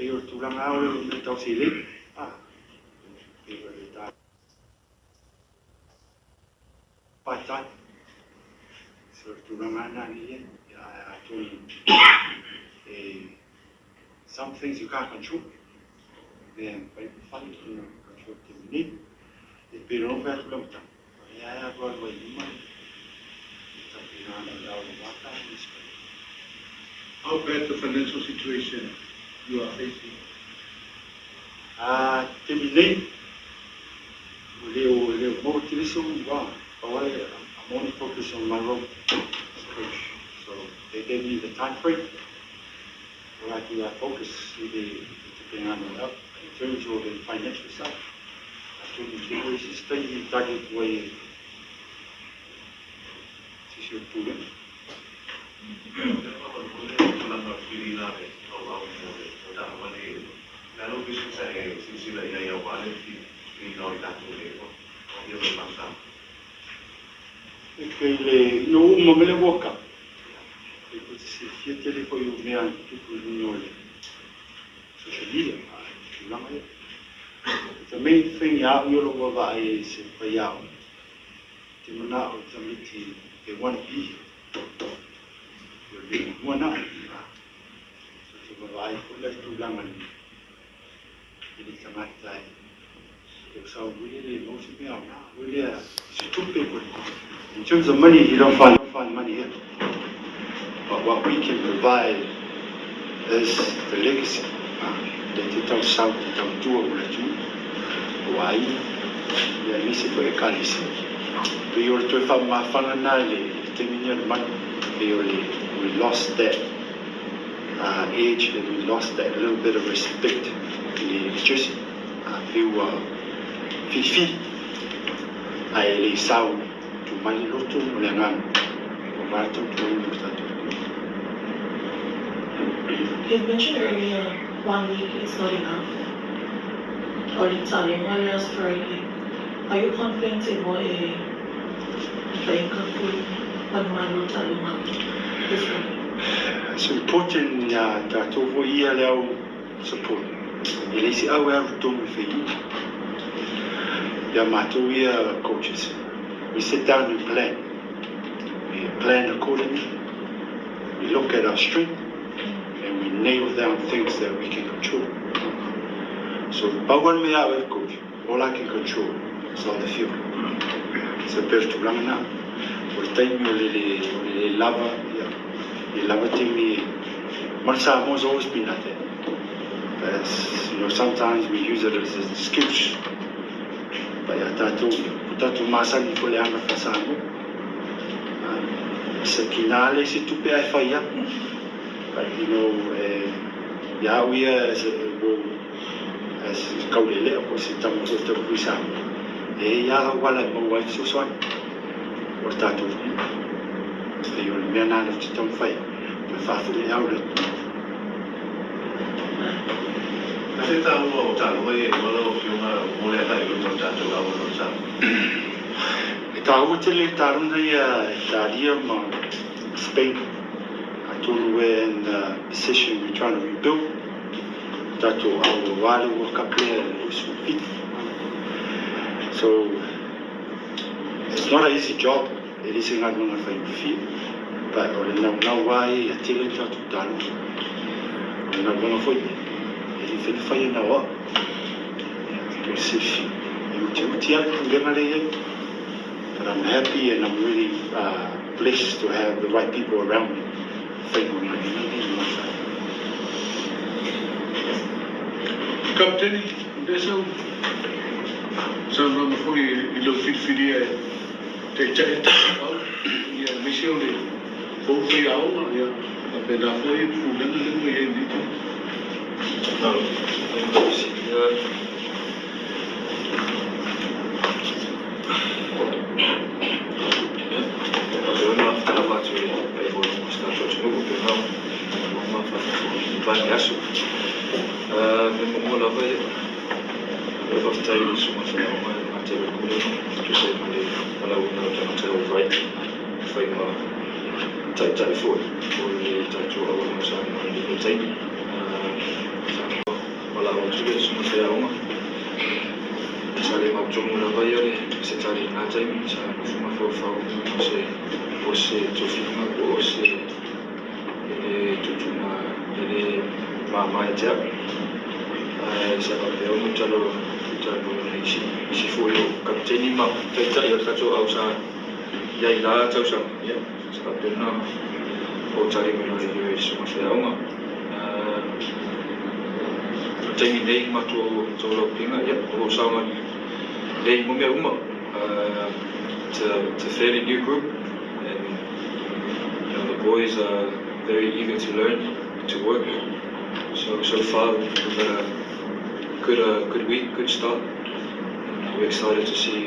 Pei o le tulaga lava o le mea tau seleni, pei o le ta part time. So o le tulaga lava lena lea e i ai. Ae atonu e some things you can't control. Mea e mafai ona fai ona control i le taimi nei. E pei ona ou fai atu i le amataga, o lea lava e alualu ai i luma le tapenaga o le ao aua tatou Spain. How bad the financial situation you are facing? A taimi nei, ua le o le o maua tele se ulu a pau lava le I'm only focused on my role as coach. So they gave me the time frame o latou ia focus i le tapenaga o le au. But in terms of the financial side, atonu tele o isi se taimi e tali atu ai e se isi o le Pulega. E pei le ina ua uma mai le World Cup, e pei tou te silafia tele foi o mea na tutupu i luga o le social media a o tulaga ia. But the main thing ia au ia o lou vaavaai ai i se faiaoga, ou te manao i tamaiti they wanna be here. O le mea muamua lena. So te vaavaai foi la i tulaga i le tagata e o sau foi lele e maua se mea aoga foi lea se tupe foi. In terms of money, you don't find money here. But what we can provide is the legacy. Le te tau sau, te tau tua o le atunuu, o aiga, ia aemaise foi ekalesia. Pei o le toe faamamafaga lena i le taimi nei o le manu, pei o le we lost that edge and we lost that little bit of respect i le jersey. Pei ua filifili ae le i sau tu mai le loto ma le agaga aua le tautuaina o le tatou atunuu. You had mentioned earlier one week is not enough. O le taaloga lea last Friday. Are you confident e mo e mafai ku manumanu taaloga this Friday? It's important ia tatou foi ia le au support. E leai se au e alu tonu i faiuga. Ia matou ia coaches, we sit down and plan. We plan accordingly. We look at our strength and we nail down things that we can control. So pau lava le mea au e coach, all I can control is on the field. So pei o le tulaga lena. O le taimi o le le o le le lava, ia, le lava taimi e ma le Samoa's always been like that. But sometimes we use it as an excuse. But ia tatou, ko tatou masani foi le aga faa-Samoa. Se kina le se tupe ae fai ai. But ia au ia as a, well, as kaulelea po o se tama foi tau hui Samoa, e i ai auala e maua ai fesoasoani o le tatou atunuu. Pei o le mea lena ou te taumafai toe faafoi e au le atunuu. A se taua o taaloga ia i lua lau Afioga mo le agai i luma o le tatou auala o le Samoa? E taua tele taaloga ia Italia ma Spain. Atonu we're in the position we're trying to rebuild tatou aua le World Cup lea i le 27. So it's not an easy job, e le se galuega faigofie, but o le naunau lava ia ia tele le tatou taaloga. O le galuega foi e le mafai ona faia na o au. Ia, mo le silafia, e utiuti lava le pulega lea e i ai. But I'm happy and I'm really blessed to have the right people around me e fai mo galuega nei i mata ai. Kapiteni, o lea sau saunoaga foi i lou filifilia e taitai le tatou ia aemaise o le pou faiaoga ia faapena foi le pulega lea ua i ai i lenei taimi. Faatalofa atu i le paia maualuga o si tatou atunuu e pei ona ma faafofogaaga i lenei aso. Mea muamua lava ia, e faafetai i le susuga i le faiaoga e gata i le Pulega e tusa ai ma le valaauina o tagata ua vai e fai ma taitai foi o le tatou auaunaga Samoa i lenei taimi. Valaau atu le susuga faiaoga. Sa le mautonu lava ia le Pesetane i lena taimi, sa nofo mafaufau o se tofiga po o se e le tuutuuga e le mama ia te au. Ae sa faapea ona talanoaina i isi foi o Kapeteni ma Taitai o le tatou au sa i ai i la tausaga, ia, sa faapea ona ou tali mai loa i le susuga faiaoga. O le taimi nei matou tolaulauina, ia, o lo o saogalelei mo mea uma. It's a fairly new group and the boys are very eager to learn and to work. So, so far we've had a good week, good start. And we're excited to see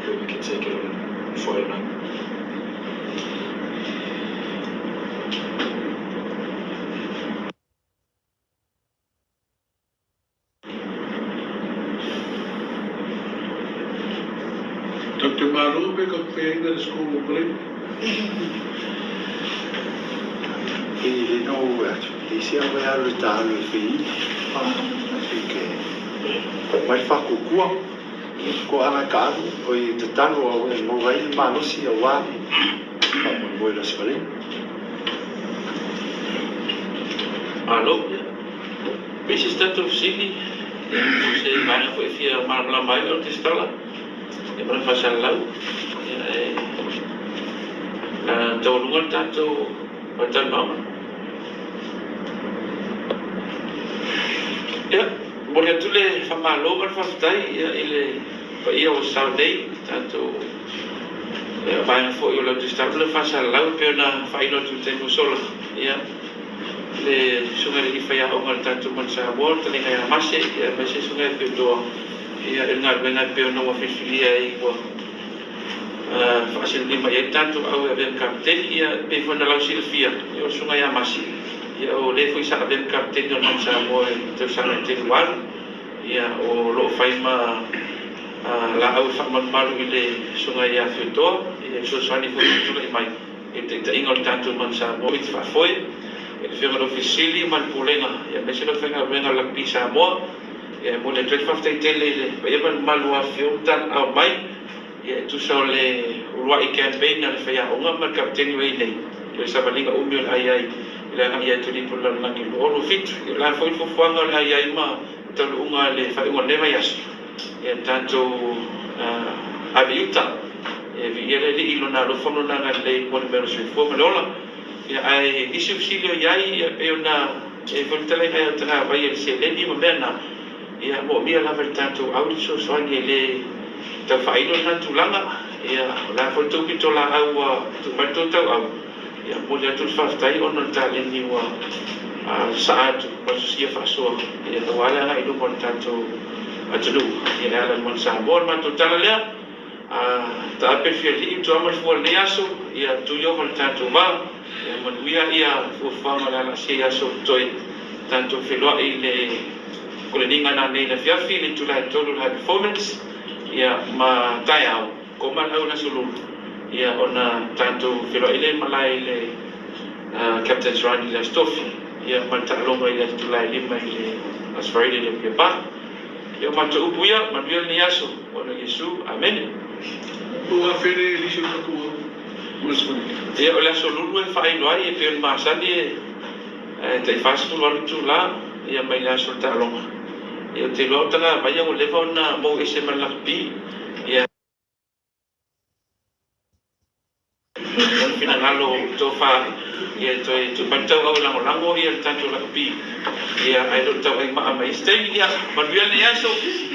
where we can take it on Friday night. Tatou te malo pe tatou te faiaina le score ua break. E le no atu le se au e alu e taalo e feiina ke mai le faakuakua ko aga e kaalu o i tatalo au e maua ai le malosi auā le faamoemoe i le Aso Faraile. Malo. Pe se tatou fesili po o se vaega foi e fia malamalama ai lau Tesitala ma le faasalalau e taualuga le tatou faatalanoaga. Ia, momoli atu le faamalo ma le faafetai i le paia ua sao nei i le tatou vaega foi o lau Tesitala ma le faasalalau e pei ona faailo atu i le taimi ua sola. Ia, le susuga i le alii faiaoga o le tatou Manu Samoa, le fetalaiga ia Mase, aemaise le susuga ia Feotoa i le galuega e pei ona ua filifilia ai ua faasilolima i ai le tatou au e avea ma Kapeteni. Ia, e pei foi ona lausilafia, o le susuga ia Mase, o le foi sa avea ma Kapeteni o le Manu Samoa i tausaga e tele ua alu. Ia, o lo o fai ma laau e faamalumalu i le susuga ia Feotoa, e fesoasoani foi i le tulai mai i le taitaiga o le tatou Manu Samoa Komiti Faafoe, i le Afioga i le Ofisa Sili ma le Pulega, aemaise le aufaigaluega a le Lakapi Samoa. E momoli atu ai le faafetai tele i le paia ma le mamalu o afifio ma talaaao mai e tusa o le uluai campaign a le faiaoga ma le Kapeteni ua i ai nei, o le savaliga umi o le ai ai i le agai atu i le ipu o le lalolagi 2027. O le a foi le fuafuaga o le ai ai ma taunuuga i le faaiuga o lenei vaiaso, le tatou ave i uta. E viia le Alii i Lona alofa ma Lona agalelei mo le mea o le soifua ma le ola. Ae nisi o fesili o i ai, e pei ona i ai foi le fetalaiga ia Tagavai i le seleni ma mea na, ia moomia lava e le tatou au le fesoasoani e le tau faailo lena tulaga. O le a foi le tou pitolaau ua tuu mai le tou tauau, ia momoli atu le faafetai ona o le taleni ua sasaa atu ma le sosia faasoa aua le agai i luma o le tatou atunuu e ala i le Manu Samoa. O le matou tala lea. Taape le fialii tua ma le fua o lenei aso, ia tui ova le tatou va, ia manuia ia fuafuaga o le a laasia i aso o totoe, tatou feiloai i le koleniga nanei i le afiafi i le itula e 3 i le high performance, ia ma taeao, koma le au i le aso lulu, ia ona tatou feiloai lea i malae i le Captain's Run i le aso Tofi, ia ma le taaloga i le itula e 5 i le aso Faraile i le Apia Park. Ia o matou upu ia, manuia lenei aso, ona o Iesu. Amene. Ua afea le lisi o le tatou au mo le aso Faraile. Ia, o le aso Lulu e faailo ai, e pei o le masani e tai 48 itula ia mai le aso o le taaloga. Ia, ou te iloa o tagavai ua leva ona mou ese ma le lakapi. Ia. O le finagalo tofa ia toe tuu mai le tauau e lagolago ia le tatou lakapi ia ae le o tauai maa mai isi taimi. Ia manuia lenei aso, o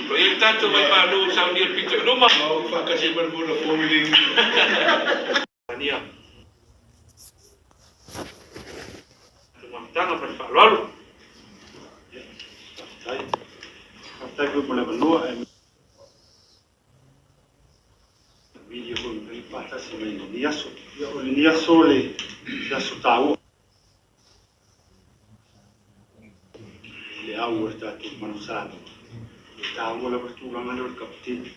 lo o i ai le tatou vaimalu saunia le pito i luma. Maua faatasi ai ma le Vodafone i le Nia. Mafutaga ma le faaaloalo. Faafetai. Faafetai foi mo le avanoa. Media foi ma faatasi mai i lenei aso. Ia, o lenei aso o le se aso taua i le au o le tatou Manu Samoa. E taua lava le tulaga lea o le kapeteni. E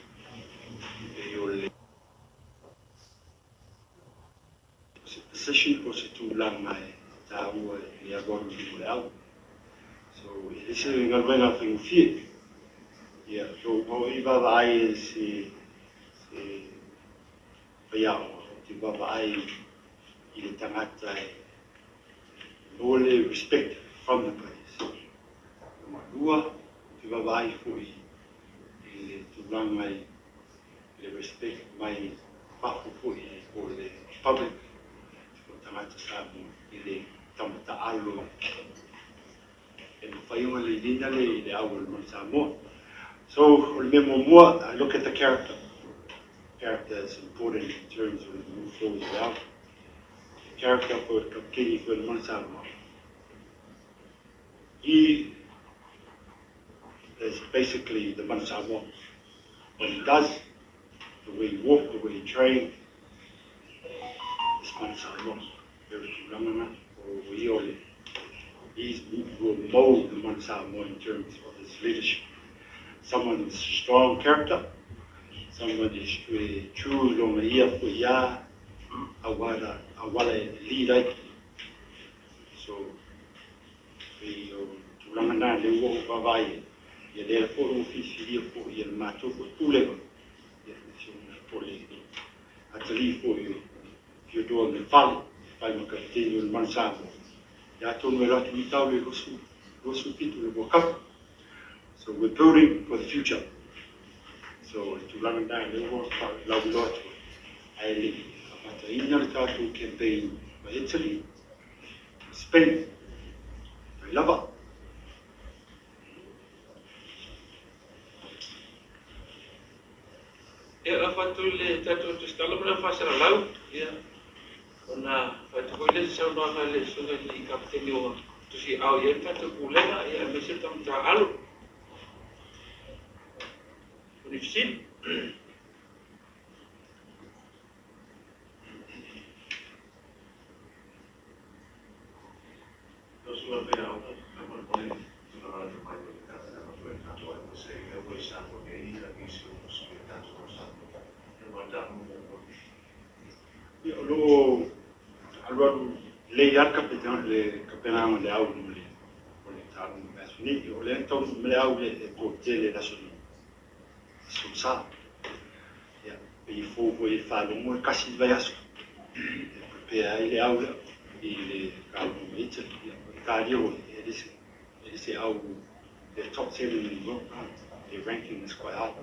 pei o le se position po o se tulaga e taua i le alualu i luma o le au. So e le se galuega faigofie. Ia so ua i vaavaai e se faiaoga ou te vaavaai i le tagata e maua le respect from the players. Lua, ou te vaavaai foi i le tulaga i le respect mai fafo foi o le public o tagata Samoa i le tamata'alo e mafai ona leilina le au o le Manu Samoa. So o le mea muamua, I look at the character. Character is important in terms of the move forward le au. Character for le kapiteni for le Manu Samoa. He is basically the Manu Samoa. What he does, the way he walk, the way he train, is Manu Samoa. E o le tulaga na, o ia o le he will mold the Manu Samoa in terms of his leadership. Someone with strong character, someone is true longa ia fo ia awala awala e lead ai. So e o tulaga na le ua o vaavaai ia lea foi ua filifilia foi ia le matou foi pulega ia le afioga po le atalii foi o Theodore me Fale fai ma kapiteni o le Manu Samoa ia atonu e alu atu i tau le 27 le World Cup. So we're building for the future. So le tulaga na le ua lauiloa atu ai ae le amataina le tatou campaign ma Italy, Spain, mai lava. Ia, lafo atu i le tatou tusitala ma le faasalalau, ia, ona faatu foi lea o se saunoaga a le Susuga i le Kapiteni ua tusiaao i ai le tatou Pulega, ia, aemaise le tama alo. O ni fesili? Lau susuga faiaoga, faamolemole tulaga lata mai o le tapenaga foi a le tatou IPSA, lea ua i Samoa nei nisi o sui o le tatou tausaga. Ia ma le tatou muamua. Ia, o loo alualu lelei lava le tapenaga o le au mo le taaloga o le aso nei. O lea na taunuu mai le au i le airport tele i le aso Sa. Ia, pei fou foi i le faalogo e kasi le vaiaso e prepare ai le au lea i le taaloga ma Italy. Ia, o Italia e le se au, they're top 7 in the world. Their ranking is quite high.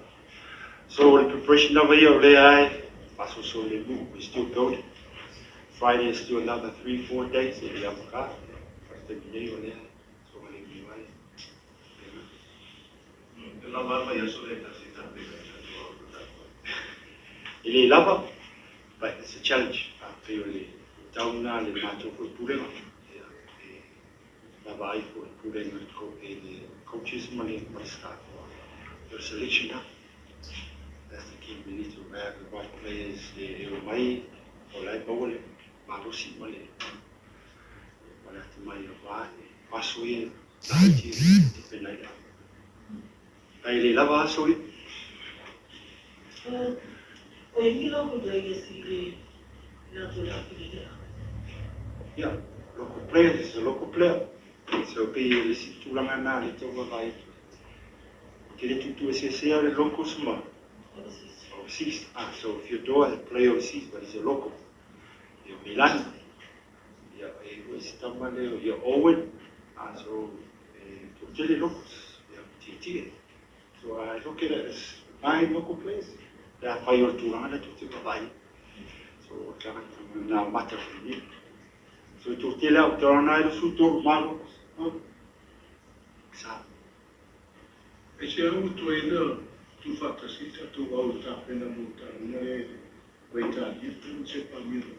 So the preparation lava ia o lea e faasolosolo le nuu, we still building. Friday is still another 3, 4 days e le avaka. Faataimi nei o lea so le miu ai. E lava vaiaso le tasi tapena i tatou au tatou. E le lava, but it's a challenge. Pei o le tauna le matou foi pulega. Ia, e lava ai foi le pulega e le coaches ma le staff. The selection na. That's the key. We need to have the right players e o mai o lai maua le malosi ma le atamai o va e aso ia laiti e pena i le. Ai le lava aso ia. O i local players i le la tu la le. Yeah, local players is a local player. So pe le si tulaga na le tau vaavaai atu. Ke le tutu e sesea le locals ma Overseas. Overseas. Ah, so Theodore play overseas, but he's a local. Ia Milan. Ia e ua si tama le ia Owen. Ah, so e tele locals. Ia TT. So I look at it as nine local players. Le a fai o le tulaga le tu te vaavaai. So tagata na mata ni. So tō tele au te rana e su tō ma locals. No. Sa. E se au tu e na tu whatasi tatou au tapena mo taaloga le o Italia, tu se pamiro.